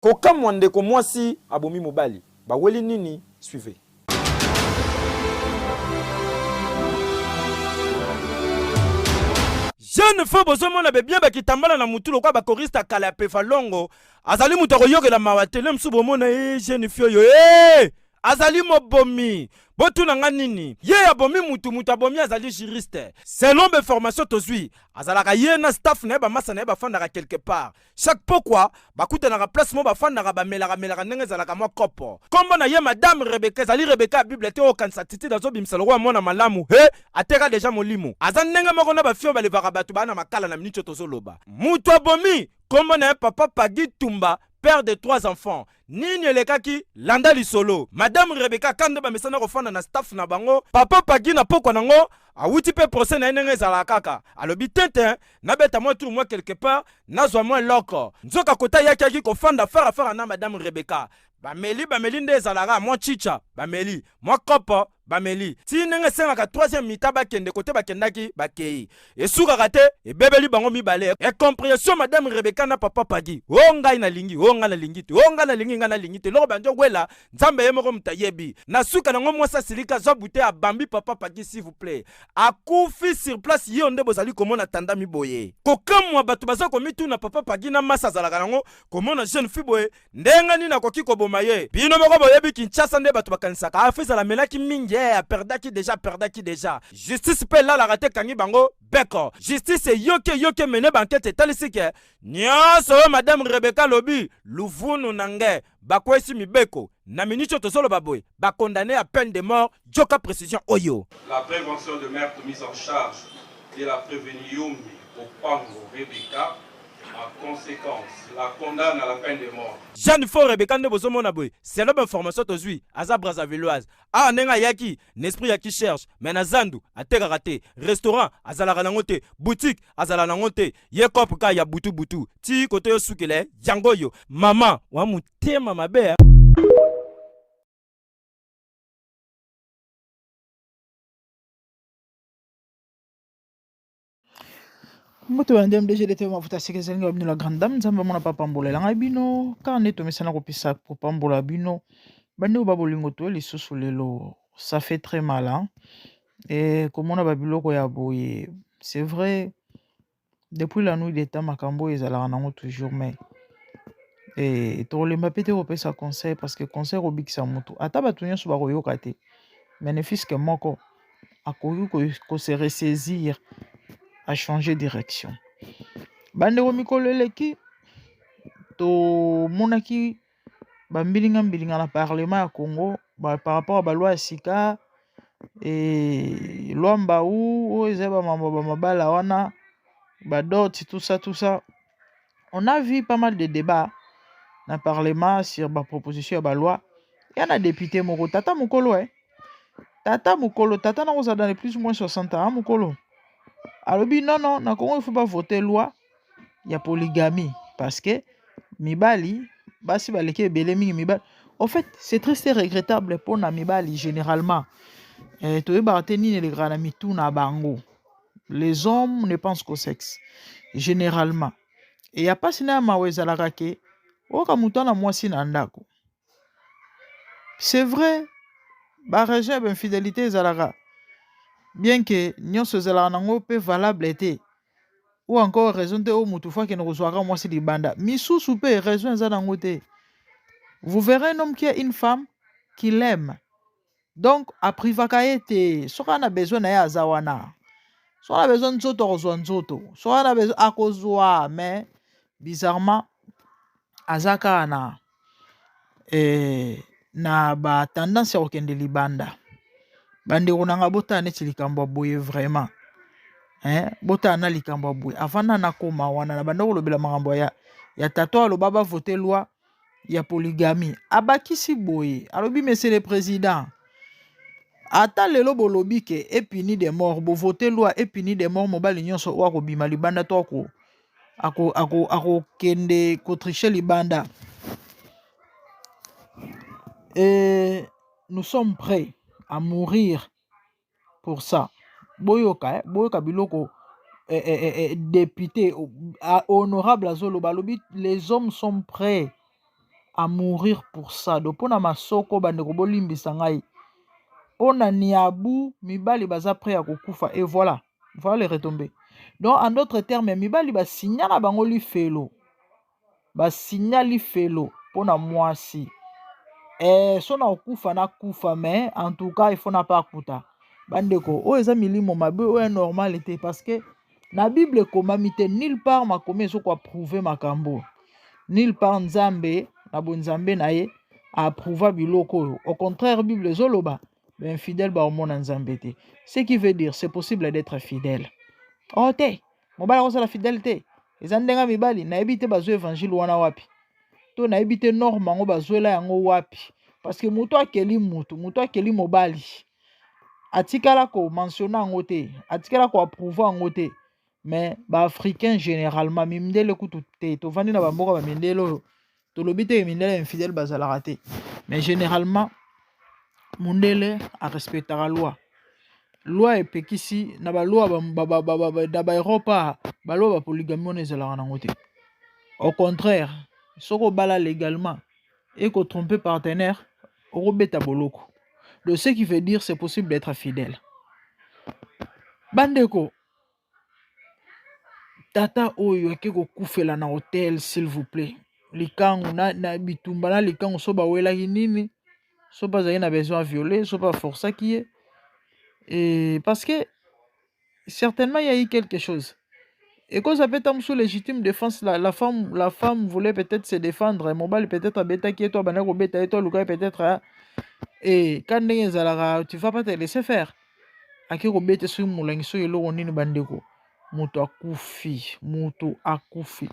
Kokamwa ndeko mwasi abomi mobali baweli nini suivez. Jeune fille bozomona be bien bakitambala na mutu lokola ba choriste ya kala ya Pefalongo azali moto akoyokela mawa te le mosusu bomona ye eh, jeune fille oyo eh! Azali mobomi. Botuna nga nini? Ye abomi mutu, mutu abomi azali juriste. Selon ba informations tozui, azalaka ye na staff na ye ba masa na ye bafandaka quelque part. Chaque pokwa, bakutanaka place moko bafandaka bamelaka melaka ndenge ezalaka mwa kopo. Kombo na ye Madame Rebecca, ezali Rebecca ya Bible te oyo okanisa attitude azobimisa lokola mwana malamu. He, ateka dejà molimo. Aza ndenge moko na ba filles oyo balevaka batu baa na makala na minute oyo tozoloba. Mutu abomi, kombo na ye Papa Paggy Tumba, père de trois enfants. Nini elekaki? Landa lisolo. Madame Rebecca Kande bamesana kofanda na staff na bango. Papa Paggy na pokwa nango awuti pe procès na ye ndenge ezalaka kaka. Alobi tintin, nabeta mwa tour mwa quelque part, nazwa mwa eloko. Nzoka kota ayaki ayaki kofanda fara fara na Madame Rebecca. Bameli bameli nde ezalaka mwa chicha bameli, mwa kopo bameli ti ndenge esengaka troisième mita bakende kote bakendaki bakei esukaka te ebebeli bango mibale incomprehension madame Rebecca na papa Pagi o oh, ngai nalingi o oh, ngai nalingi te o oh, ngai nalingi ngai nalingi te eloko bandi owela nzambe ye moko moto ayebi na suka nango mwasi asilika azwa bute abambi papa Pagi s'il vous plaît akufi sur place ye nde bozali komona tandami boye kokamwa bato baza komituna papa Pagi na masa azalaka nango komona jeune fille boye Ndenge nini akoki koboma ye? Bino moko boyebi Kinshasa nde bato bakanisaka ah Faisal amelaki mingi eh aperdaki dejà aperdaki dejà. Justice pe elalaka te ekangi bango beko. Justice eyoki eyoki emene ba enquete etalisi ke nionso oyo madame Rebecca alobi luvunu na nge bakweyisi mibeko. Na minute oyo tozoloba boye ba condamne à peine de mort djoka precision oyo. La prévention de meurtre mise en charge de la prévenue Yombi Opango Rebecca En conséquence, la condamne à la peine de mort. Jeanne Fort Rebecca nde bozomona boye selon ba information tozui aza Brazzavilloise awa ndenge ayaki na esprit ya qui cherche mais na zandu atekaka te restaurant azalaka nango te boutique azala nango te ye coop ka ya butu butu ti kote yo sukela yango oyo mama wa motema mabe hein. Mbote ba ndem DG DT mafuta sika ezali nga bino la grande dame nzambe amona papa pambolela ngai bino kaka nde tomesana kopesa kopambola bino bandeko ba bolingo toye lisusu lelo ça fait très mal hein? E komona ba biloko ya boye c'est vrai depuis la nuit des temps makambo oyo ezalaka nango toujours mais e tokolemba mpe te kopesa conseil parce que conseil ekobikisa motu ata bato nyonso bakoyoka te mais ne fût-ce que moko akoki ko se ressaisir a changer direction. Bandeko mikolo eleki tomonaki ba mbilinga mbilinga na parlement ya Congo ba par rapport ya ba loi ya sika et loi Mbau oyo eza ba mambo ba mabala wana ba dot tout ça tout ça on a vu pas mal de débats na parlement sur ba proposition ya ba loi ya na député moko tata mokolo eh Tata mukolo, tata na kozala dans les plus ou moins 60 ans, mukolo. Alobi non non, na Congo il faut pas voter loi ya polygamie parce que mibali basi baleki ebele mingi mibali. Au fait, c'est triste et regrettable pour na mibali généralement. Eh, toyebaka te nini elekaka na mitu na bango. Les hommes ne pensent qu'au sexe généralement. Et ya pasi na ya mawa ezalaka ke oyoka moto ana mwasi na ndako C'est vrai ba raison ya ba infidelite ezalaka bien que nionso ezalaka nango pe valable te ou encore raison te oyo mutu faut akende kozwaka mwasi libanda misusu pe raison eza nango te vous verrez un homme qui a une femme qui l'aime donc aprivaka ye te soki aza na besoin na ye aza wana soki aza na besoin nzoto akozwa nzoto soki aza na besoin akozwa mais bizarrement aza kaka na eh, na ba tendance ya kokende libanda bandeko na nga botala neti likambo ya boye vraiment eh, botala na likambo ya boye avant na nakoma wana na banda kolobela makambo ya, ya tata aloba bavote loi ya polygamie abakisi boye alobi monsieur le président ata lelo bolobi ke epuni de mort bovote loi epuni de mort mobali nyonso oyo akobima libanda to ako akokende ako, ako kotriche libanda et nous sommes prêts à mourir pour ça boyoka eh, boyoka biloko eh, eh, eh, eh député honorable azoloba alobi les hommes sont prêts. à mourir pour ça. Donc pona masoko bandeko bolimbisa ngai, pona niabu mibali baza prêt ya kokufa. Et voilà, voilà les retombées. Donc en d'autres termes, mibali basinya na bango lifelo, basinya lifelo mpona mwasi. So na kokufa nakufa, mais en tout cas il faut na pakuta. Bandeko, oyo eza milimo mabe, oyo normal te, parce que na Bible ekomami te nulle part. Makomi ezokoapprouver makambo nulle part. Nzambe na bonzambe na ye aapprouva biloko oyo. Au contraire, Bible ezoloba bainfidèle baomona Nzambe te, ce qui veut dire c'est possible d'être fidèle. Oh te, mobali akosala fidèle te, eza ndenge mibali. Nayebi te bazwa évangile wana wapi, to nayebi te norme yango bazwela yango wapi, parce que moto akeli mutu, moto akeli mobali, atikala komentionner yango te, atikala koapprouver yango te. Mais baafricain généralement, mindele kutu te, tovandi na bamboka bamindele oyo, tolobi te mindele infidèle bazalaka te, mais généralement mundele arespectaka loi. Loi epekisi na baloi na baEurope, baloi bapolygamie wana ezalaka nango te. Au contraire, soki obala légalement, ekotromper partenaire, okobeta boloko. Donc ce qui veut dire c'est possible d'être fidèle. Bandeko, tata oyo ake kokufela na hotel, s'il vous plaît, likangu na bitumba na likangu, so bawelaki nini, so mpe azalaki na besoin violé, so mpe aforçaki ye. Et parce que certainement il y a eu quelque chose ekozwa mpe ta mosusu légitime défense. La femme voulait peut-être se défendre, mobali peut-être abetaki ye to abandaki kobeta ye to aluka ye peut-être. E ka ndenge ezalaka, tu vas pas te laisser faire. Ake kobeta soki molangi, soki eloko nini. Bandeko, moto akufi, moto akufi,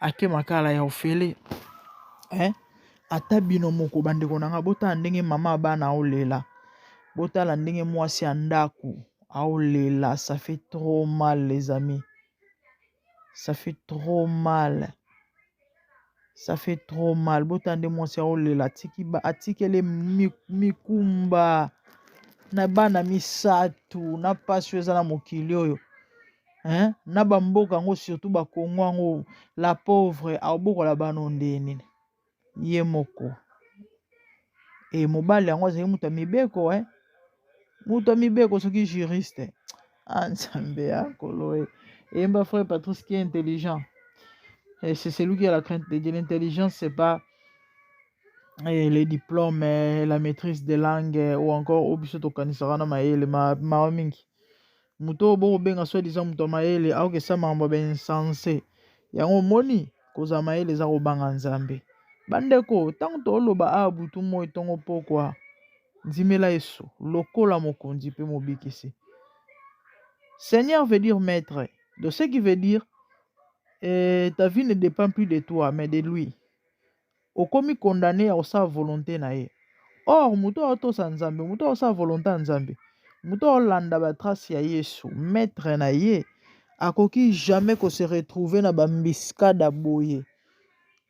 ake makala ya ofele, hein? Ata bino moko, bandeko na nga, botala ndenge mama ya bana aolela, botala ndenge mwasi ya ndako aolela. Ça fait trop mal, les amis, ça fait trop mal, ça fait trop mal. Botala nde mwasi aolela, atikeli mikumba na bana misato na mpasi oyo eza na mokili oyo, hein? Na bamboka yango, surtout bakongo yango, la pauvre aobokola bana nde nini ye moko. E mobali yango azali moto ya mibeko, eh? Moto ya mibeko, soki juriste. Ah, Nzambe ya nkolo e eyemba. Frère Patrice qui est intelligent et c'est celui qui a la crainte de Dieu. L'intelligence, c'est pas et les diplômes, la maîtrise des langues ou encore oyo biso tokanisaka na mayele. Mawa mingi, moto oyo bokobenga soi-disant moto ya mayele aokesa makambo ya bainsensé. Yango omoni, kozala mayele eza kobanga Nzambe. Bandeko, ntango toloba awa butu moi ntongo pokwa, ndimela Yesu lokola mokonzi mpe mobikisi. Seigneur veut dire maître. Donc ce qui veut dire ta vie ne dépend plus de toi mais de lui. Okomi condamné ya kosala volonté na ye. Or moto aotosa Nzambe, moto aosala volonté ya Nzambe, moto aolanda batrace ya Yesu maître na ye, akoki jamais kose retrouver na baembuscade boye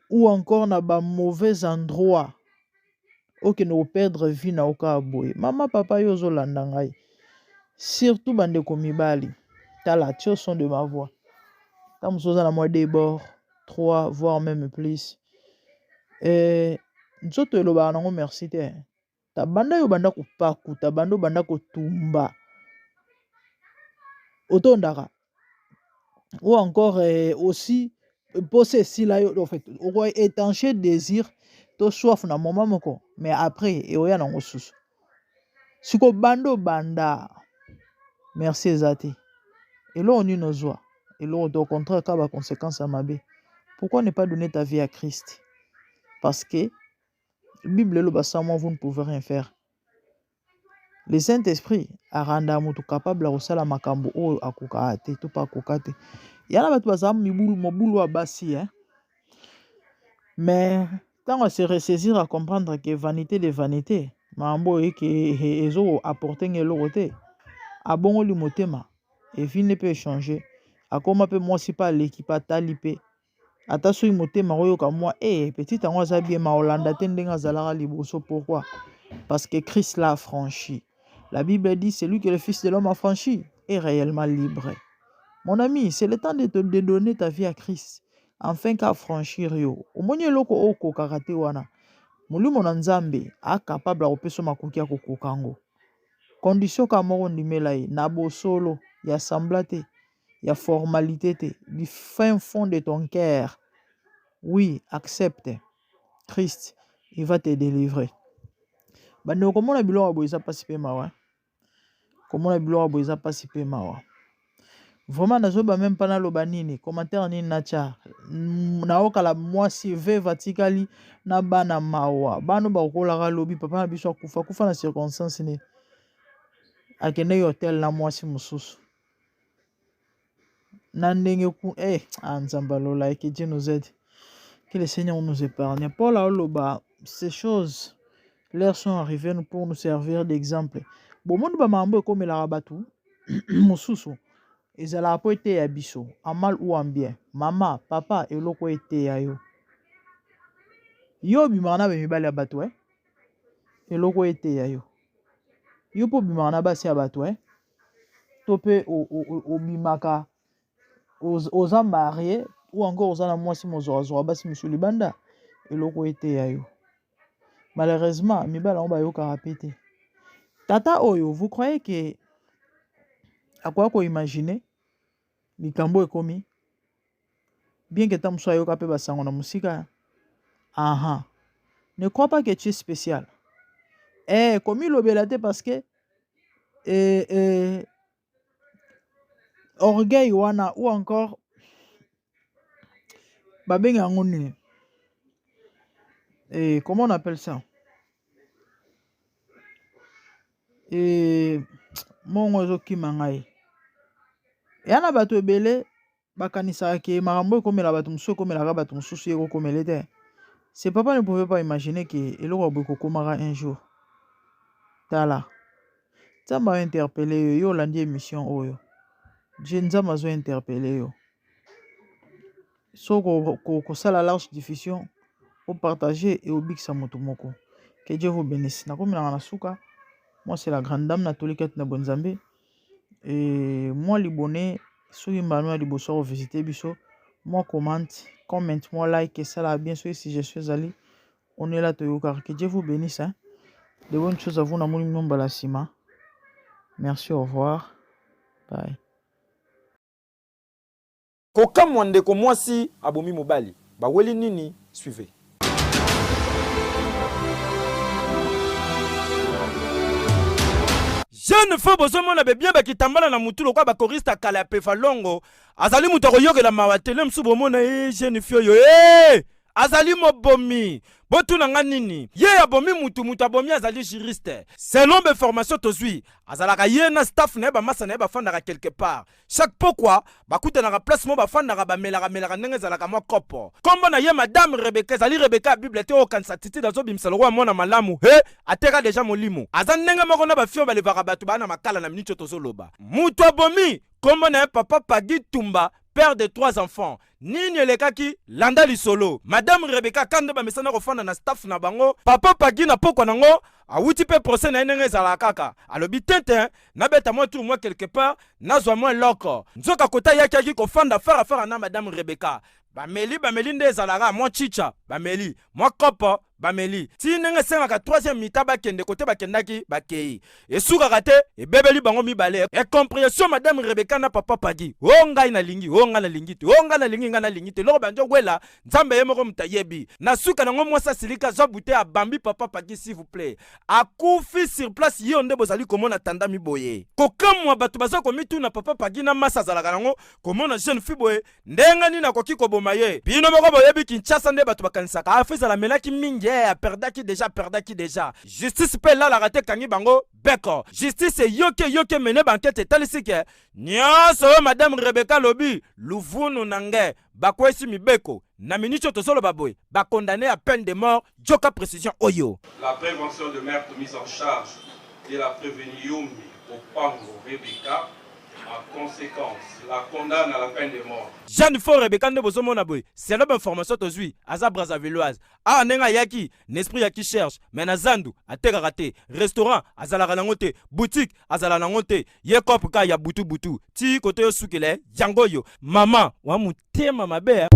ou encore na bamauvais endroit, okende koperdre vie na yo kaka boye. Mama, papa, yo ozolanda ngai, surtout bandeko mibali, tala ti au son de ma voix, ntango mosusu oza na mwa débord, 3 voire même plus. Nzoto elobaka nango merci te. Tabanda yo banda kopakuta, banda obanda kotumba, otondaka ou encore aussi mposa esila yo. En fait, oko étancher désir to soif na moment moko, mais après eoya nango susu. Siko banda obanda, merci eza te. Eloko nini ozwa? Eloko te, au contraire kaka baconséquence ya mabe. Pourquoi ne pas donner ta vie à Christ? Parce que Bible eloba: sans moi, vous ne pouvez rien faire. Le Saint-Esprit aranda moto capable ya kosala makambo oyo akokaka te to mpe akoka te. Ya na bato bazala mobulu ya basi, eh? Mais ntango ase ressaisir, à comprendre que vanité de vanité, makambo oyo eke ezoapporter nga eloko te, abongoli motema, evini mpe échange, akóma mpe mwasi mpe aleki mpe atali mpe ata soki motema oyoka mwa e petite yango aza bien, ma olanda te ndenge azalaka liboso. Pourquoi? Parce que Christ l'a affranchi. La Bible dit: celui que le Fils de l'homme a franchi est réellement libre. Mon ami, c'est le temps de te de donner ta vie à Christ. Enfin ka affranchir yo. Omoni eloko oyo okokaka te wana, Molimo na Nzambe a capable ya kopesa yo makoki ya kokoka yango. Condition kaka moko ndimela ye na bosolo, ya semblant te, ya formalite te, du fin fond de ton cœur. Oui, accepte Christ, il va te delivrer. Bandeko komona biloko ya boye eza pasi pe mawa. Komona biloko ya boye eza pasi pe mawa. Vraiment nazoba meme pas naloba nini, commentaire nini natya. Naokala mwasi veuve atikali na bana mawa. Bana bakokolaka lobi papa na biso akufa, akufa na circonstance nini? Akendeki hotel na mwasi mosusu. Na ndenge ku eh ah Nzambe alola et que Dieu nous aide. Que le Seigneur nous épargne. Paul aoloba ces choses leur sont arrivées pour nous servir d'exemple. Bomoni ba mambo ekomelaka bato mosusu ezalaka mpo eteya biso en mal ou en bien. Mama, papa, eloko eteya yo. Yo obimaka na bamibali ya bato eh? Eloko eteya yo. Yo mpo obimaka na basi ya bato eh? To mpe obimaka oza marie ou encore oza na mwasi mozwakazwaka basi misusu libanda eloko eteya yo. Malheureusement mibali yango bayokaka pe te. Tata oyo vous croyez que akoka ko imaginer likambo ekomi bien que ta mosusu ayoka pe basango na mosika aha ne crois pas que tu es spécial eh komilobela te parce que eh, eh, orgueil wana ou encore babenga yango nini eh, comment on appelle ça eh, mongo ezokima ngai eya na bato ebele Bakanisaka ke makambo oyo ekomela bato mosusu ekomelaka bato mosusu ye ekokomela ye te. Ce papa ne pouvait pas imaginer ke eloko ya boye ekokomaka un jour. Tala. Nzambe a interpeller yo, yo olandi emission oyo. Dieu Nzambe azo interpeller yo. Soki kosala large diffusion, o partager et obikisa moto moko. Que Dieu vous bénisse. Nakomi nanga na suka. Moi c'est la grande dame na toli kati na bonzambe. Et moi libone soki mbano ya liboso ya kovisite biso mwa comment comment mwa like esalaka bien soki suggestion ezali on est là toyokaka que Dieu vous bénisse hein? De bonnes choses à vous namoni bino mbala nsima merci au revoir bye. Kokamwa ndeko mwasi abomi mobali baweli nini suivez. Jeune fille bozomona be bien bakitambala na mutu lokola ba choriste ya kala ya pefa longo azali moto akoyokela mawa te le mosusu bomona ye jeune fille oyo eh! Azali mobomi. Botuna nga nini? Ye abomi mutu, mutu abomi azali juriste. Selon ba informations tozui, azalaka ye na staff na ye ba masa na ye bafandaka quelque part. Chaque pokwa, bakutanaka place moko bafandaka bamelaka melaka ndenge ezalaka mwa kopo. Kombo na ye Madame Rebecca, ezali Rebecca ya Bible te oyo okanisa attitude azobimisa lokola mwana malamu. He, ateka dejà molimo. Aza ndenge moko na ba filles oyo balevaka batu baa na makala na minute oyo tozoloba. Mutu abomi, kombo na ye Papa Paggy Tumba, père de trois enfants. Nini elekaki? Landa lisolo. Madame Rebecca Kande bamesana kofanda na staff na bango. Papa Paggy na pokwa nango awuti pe procès na ye ndenge ezalaka kaka. Alobi tintin, nabeta mwa tour mwa quelque part, nazwa mwa eloko. Nzoka kota ayaki ayaki kofanda fara fara na Madame Rebecca. Bameli bameli nde ezalaka mwa chicha bameli, mwa kopo bameli ti ndenge esengaka troisième mita bakende kote bakendaki bakei esukaka te ebebeli bango mibale incomprehension madame Rebecca na papa Paggy o oh, ngai nalingi o oh, ngai nalingi te o oh, ngai nalingi ngai nalingi te eloko bandi owela nzambe ye moko moto ayebi na suka nango mwasi asilika azwa bute abambi papa Paggy s'il vous plaît akufi sur place ye nde bozali komona tandami boye kokamwa bato baza komituna papa Paggy na masa azalaka nango komona jeune fille boye Ndenge nini akoki koboma ye? Bino moko boyebi Kinshasa nde bato bakanisaka ah Fils amelaki mingi eh aperdaki dejà aperdaki dejà. Justice pe elalaka te ekangi bango beko. Justice eyoki eyoki emene ba enquete etalisi ke nionso oyo madame Rebecca alobi luvunu na nge bakweyisi mibeko. Na minute oyo tozoloba boye ba condamne à peine de mort djoka precision oyo. La prévention de meurtre mise en charge de la prévenue Yombi Opango Rebecca En consequence, la condamne à la peine de mort. Jeanne Fort Rebecca nde bozomona boye selon ba information tozui aza Brazzavilloise awa ndenge ayaki na esprit ya qui cherche mais na zandu atekaka te restaurant azalaka nango te boutique azala nango te ye coop ka ya butu butu ti kote yo sukela yango oyo mama wa mutema mabe.